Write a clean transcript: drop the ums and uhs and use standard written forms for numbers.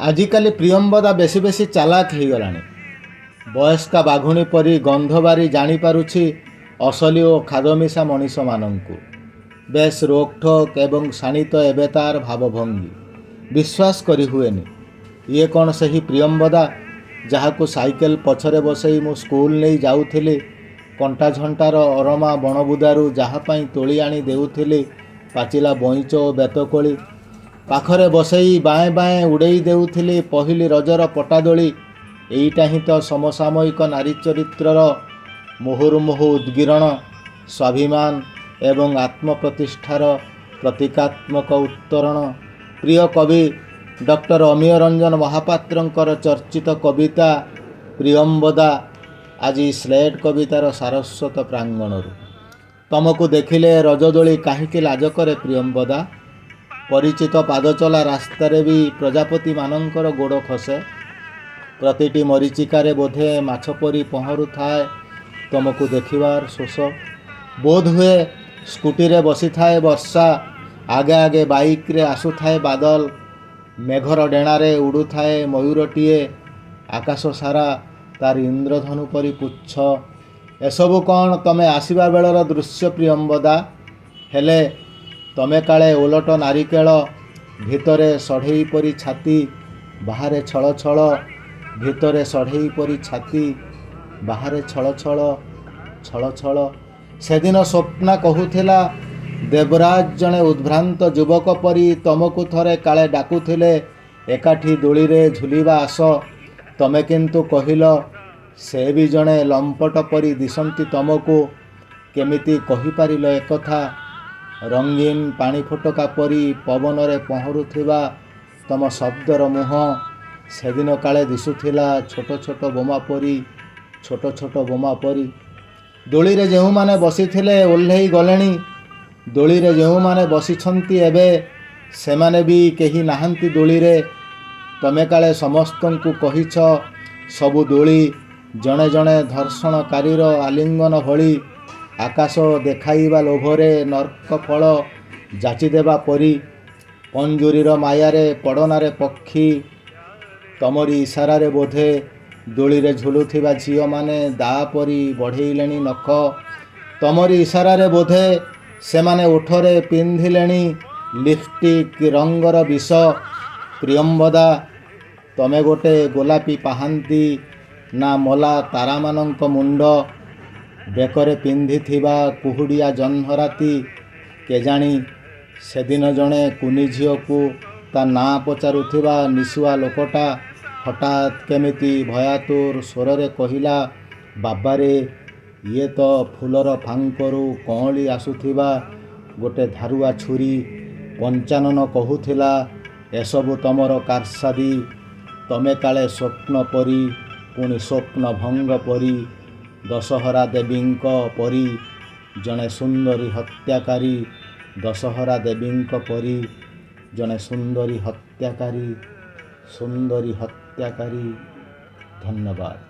ଆଜିକାଲି ପ୍ରିୟମ୍ବଦା ବେଶୀ ବେଶୀ ଚାଲାକ ହେଇଗଲାଣି। ବୟସ୍କା ବାଘୁଣୀ ପରି ଗନ୍ଧ ବାରି ଜାଣିପାରୁଛି ଅସଲି ଓ ଖାଦମିଶା ମଣିଷମାନଙ୍କୁ। ବେଶ୍ ରୋକଠୋକ୍ ଏବଂ ଶାଣିତ ଏବେ ତାର ଭାବଭଙ୍ଗୀ। ବିଶ୍ୱାସ କରି ହୁଏନି, ଇଏ କ'ଣ ସେହି ପ୍ରିୟମ୍ବଦା, ଯାହାକୁ ସାଇକେଲ ପଛରେ ବସେଇ ମୁଁ ସ୍କୁଲ ନେଇ ଯାଉଥିଲି, କଣ୍ଟାଝଣ୍ଟାର ଅରମା ବଣବୁଦାରୁ ଯାହା ପାଇଁ ତୋଳି ଆଣି ଦେଉଥିଲି ପାଚିଲା ବଇଁଚ ଓ ବେତକୋଳି, ପାଖରେ ବସେଇ ବାଏଁ ବାଏଁ ଉଡ଼େଇ ଦେଉଥିଲି ପହିଲି ରଜର ପଟାଦୋଳି। ଏଇଟା ହିଁ ତ ସମସାମୟିକ ନାରୀ ଚରିତ୍ରର ମୁହୁର୍ମୁହୁ ଉଦ୍ଗୀରଣ, ସ୍ୱାଭିମାନ ଏବଂ ଆତ୍ମପ୍ରତିଷ୍ଠାର ପ୍ରତୀକାତ୍ମକ ଉତ୍ତରଣ। ପ୍ରିୟ କବି ଡକ୍ଟର ଅମୀୟ ରଞ୍ଜନ ମହାପାତ୍ରଙ୍କର ଚର୍ଚ୍ଚିତ କବିତା ପ୍ରିୟମ୍ବଦା ଆଜି ସ୍ଲେଟ୍ କବିତାର ସାରସ୍ୱତ ପ୍ରାଙ୍ଗଣରୁ। ତମକୁ ଦେଖିଲେ ରଜଦୋଳି କାହିଁକି ଲାଜ କରେ ପ୍ରିୟମ୍ବଦା? ପରିଚିତ ପାଦଚଲା ରାସ୍ତାରେ ବି ପ୍ରଜାପତିମାନଙ୍କର ଗୋଡ଼ ଖସେ। ପ୍ରତିଟି ମରୀଚିକାରେ ବୋଧେ ମାଛ ପରି ପହଁରୁଥାଏ ତମକୁ ଦେଖିବାର ଶୋଷ। ବୋଧହୁଏ ସ୍କୁଟିରେ ବସିଥାଏ ବର୍ଷା, ଆଗେ ଆଗେ ବାଇକ୍ରେ ଆସୁଥାଏ ବାଦଲ, ମେଘର ଡେଣାରେ ଉଡ଼ୁଥାଏ ମୟୂରଟିଏ, ଆକାଶ ସାରା ତାର ଇନ୍ଦ୍ରଧନୁ ପରି ପୁଚ୍ଛ। ଏସବୁ କ'ଣ ତମେ ଆସିବା ବେଳର ଦୃଶ୍ୟ ପ୍ରିୟମ୍ବଦା? ହେଲେ ତମେ କାଳେ ଓଲଟ ନାରିକେଳ, ଭିତରେ ସଢ଼େଇ ପରି ଛାତି, ବାହାରେ ଛଳ ଛଳ, ଭିତରେ ସଢ଼େଇ ପରି ଛାତି, ବାହାରେ ଛଳ ଛଳ, ଛଳ ଛଳ। ସେଦିନ ସ୍ୱପ୍ନା କହୁଥିଲା, ଦେବରାଜ ଜଣେ ଉଦ୍ଭ୍ରାନ୍ତ ଯୁବକ ପରି ତମକୁ ଥରେ କାଳେ ଡାକୁଥିଲେ, ଏକାଠି ଦୋଳିରେ ଝୁଲିବା ଆସ। ତମେ କିନ୍ତୁ କହିଲ, ସେ ବି ଜଣେ ଲମ୍ପଟ ପରି ଦିଶନ୍ତି ତମକୁ। କେମିତି କହିପାରିଲ ଏକଥା? ରଙ୍ଗୀନ ପାଣି ଫୋଟକା ପରି ପବନରେ ପହଁରୁଥିବା ତମ ଶବ୍ଦର ମୁହଁ ସେଦିନ କାଳେ ଦିଶୁଥିଲା ଛୋଟ ଛୋଟ ବୋମା ପରି, ଛୋଟ ଛୋଟ ବୋମା ପରି। ଦୋଳିରେ ଯେଉଁମାନେ ବସିଥିଲେ ଓହ୍ଲେଇ ଗଲେଣି। ଦୋଳିରେ ଯେଉଁମାନେ ବସିଛନ୍ତି ଏବେ, ସେମାନେ ବି କେହି ନାହାନ୍ତି ଦୋଳିରେ। ତମେ କାଳେ ସମସ୍ତଙ୍କୁ କହିଛ, ସବୁ ଦୋଳି ଜଣେ ଜଣେ ଧର୍ଷଣକାରୀର ଆଲିଙ୍ଗନ ଭଳି, ଆକାଶ ଦେଖାଇବା ଲୋଭରେ ନର୍କ ଫଳ ଯାଚିଦେବା ପରି। ପଞ୍ଜୁରୀର ମାୟାରେ ପଡ଼ନାରେ ପକ୍ଷୀ। ତମରି ଇସାରାରେ ବୋଧେ ଦୋଳିରେ ଝୁଲୁଥିବା ଝିଅମାନେ ଦାଆ ପରି ବଢ଼େଇଲେଣି ନଖ। ତମରି ଇସାରାରେ ବୋଧେ ସେମାନେ ଓଠରେ ପିନ୍ଧିଲେଣି ଲିପଷ୍ଟିକ୍ ରଙ୍ଗର ବିଷ। ପ୍ରିୟମ୍ବଦା, ତମେ ଗୋଟେ ଗୋଲାପୀ ପାହାନ୍ତି ନା ମଲା ତାରାମାନଙ୍କ ମୁଣ୍ଡ? ବେକରେ ପିନ୍ଧିଥିବା କୁହୁଡ଼ିଆ ଜହ୍ନରାତି? କେଜାଣି, ସେଦିନ ଜଣେ କୁନି ଝିଅକୁ ତା ନାଁ ପଚାରୁଥିବା ନିଶୁଆ ଲୋକଟା ହଠାତ୍ କେମିତି ଭୟାତୁର ସ୍ୱରରେ କହିଲା, ବାବାରେ, ଇଏ ତ ଫୁଲର ଫାଙ୍କରୁ କଅଁଳି ଆସୁଥିବା ଗୋଟେ ଧାରୁଆ ଛୁରୀ। ପଞ୍ଚାନନ କହୁଥିଲା, ଏସବୁ ତମର କାରସାଦି। ତମେ କାଳେ ସ୍ୱପ୍ନ ପରି, ପୁଣି ସ୍ୱପ୍ନ ଭଙ୍ଗ ପରି, ଦଶହରା ଦେବୀଙ୍କ ପରି ଜଣେ ସୁନ୍ଦରୀ ହତ୍ୟାକାରୀ, ଦଶହରା ଦେବୀଙ୍କ ପରି ଜଣେ ସୁନ୍ଦରୀ ହତ୍ୟାକାରୀ, ସୁନ୍ଦରୀ ହତ୍ୟାକାରୀ। ଧନ୍ୟବାଦ।